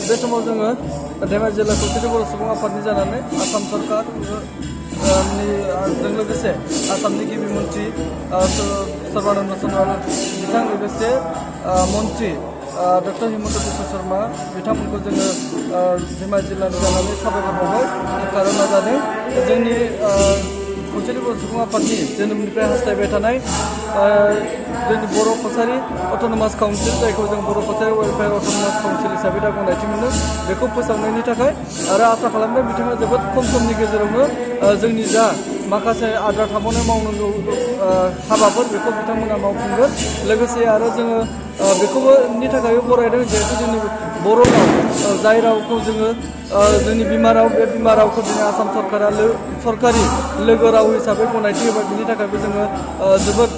बे समाव जोङो धेमाजि जिल्ला खौसेथि बर' सुबुं आफादनि जानानै आसाम सरकार जों लोगोसे आसामनि गिबि मन्त्रि सर्बानन्द सन'वाल बिथां लोगोसे मन्त्रि डक्टर हिमन्त बिश्व शर्मा बिथांमोनखौ जोङो धेमाजि जिल्लानि जानानै साबायखर बावबाय। कारना जादों जोंनि खौसेथि बर' सुबुं आफादनि जोनोमनिफ्राय हास्थायबाय थानाय जोंनि बर' कसारि अट'नमास काउन्सिल जायखौ जों बर' कसारि वेलफेयार अट'नमास काउन्सिल हिसाबै दा गनायथि मोनदों बेखौ फोसावनायनि थाखाय आरो आसा खालामदों बिथाङा जोबोद खम समनि गेजेरावनो जोंनि जा माखासे आद्रा थाबावनाय मावनांगौ हाबाफोर बेखौ बिथांमोना मावफुंगोन। लोगोसे आरो जोङो बेखौबो नि थाखायबो बरायदों जिहेतु जोंनि बर' राव जाय रावखौ जोङो जोंनि बिमा राव बे बिमा रावखौ दिनै आसाम सरकारा सरकारि लोगो राव हिसाबै गनायथि होबाय। बिनि थाखायबो जोङो जोबोद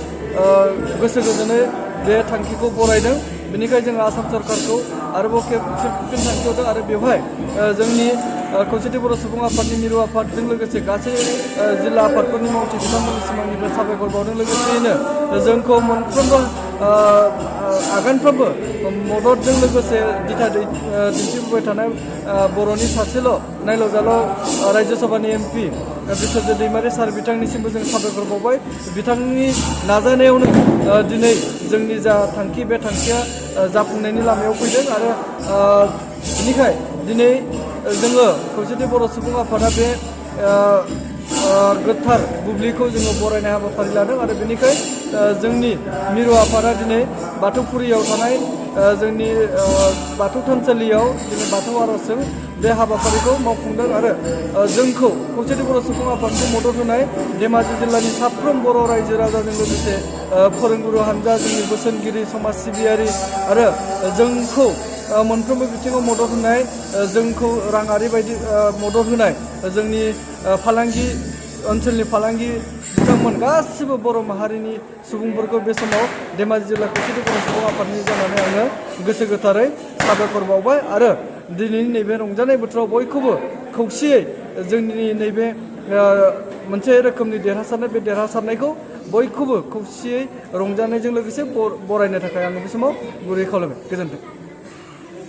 गोसो गोजोनै बे थांखिखौ बरायदों। बेनिखायनो जोङो आसाम सरकारखौ आरोबाव फिन थांखि होदों आरो बेवहाय जोंनि खौसेथि बर' सुबुं आफादनि मिरु आफादजों लोगोसे गासै जिल्ला आफादफोरनि मावथि बिथांमोननि सिमांनिफ्राय साबायखर बावदों। लोगोसेयैनो जोंखौ मोनफ्रोमबो आगानफ्रोमबो मददजों लोगोसे दिथा दिन्थिबोबाय थानाय बर'नि सासेल' नायल' जाल' रायजो सभानि एमपि बिश्वजित दैमारि सार बिथांनिसिमबो जों साबायखर बावबाय। बिथांनि नाजानायावनो दिनै जोंनि जा थांखि बे थांखिया जाफुंनायनि लामायाव फैदों आरो बेनिखाय दिनै जोङो खौसेथि बर' सुबुं आफादा बे गोथार बुब्लिखौ जोङो बरायनाय हाबाफारि लादों आरो बेनिखाय जोंनि मिरु आफादा दिनै बाथौफुरियाव थानाय जोंनि बाथौ थानसालियाव दिनै बाथौ आर'जजों बे हाबाफारिखौ मावफुंदों आरो जोंखौ खौसेथि बर' सुबुं आफादखौ मदद होनाय धेमाजि जिल्लानि साफ्रोम बर' रायजो राजाजों लोगोसे फोरोंगुरु हानजा जोंनि बोसोनगिरि समाज सिबियारि आरो जोंखौ मोनफ्रोमबो बिथिङाव मदद होनाय जोंखौ राङारि बायदि मदद होनाय जोंनि फालांगि ओनसोलनि फालांगि बिथांमोन गासिबो बर' माहारिनि सुबुंफोरखौ बे समाव धेमाजि जिल्ला खौसेथि बर' सुबुं आफादनि जानानै आङो गोसो गोथारै साबायखर बावबाय आरो दिनैनि नैबे रंजानाय बोथोराव बयखौबो खौसेयै जोंनि नैबे मोनसे रोखोमनि देरहासारनाय बे देरहासारनायखौ बयखौबो खौसेयै रंजानायजों लोगोसे बरायनो थाखाय आङो बे समाव गुरै खावलायबाय। गोजोन्थों।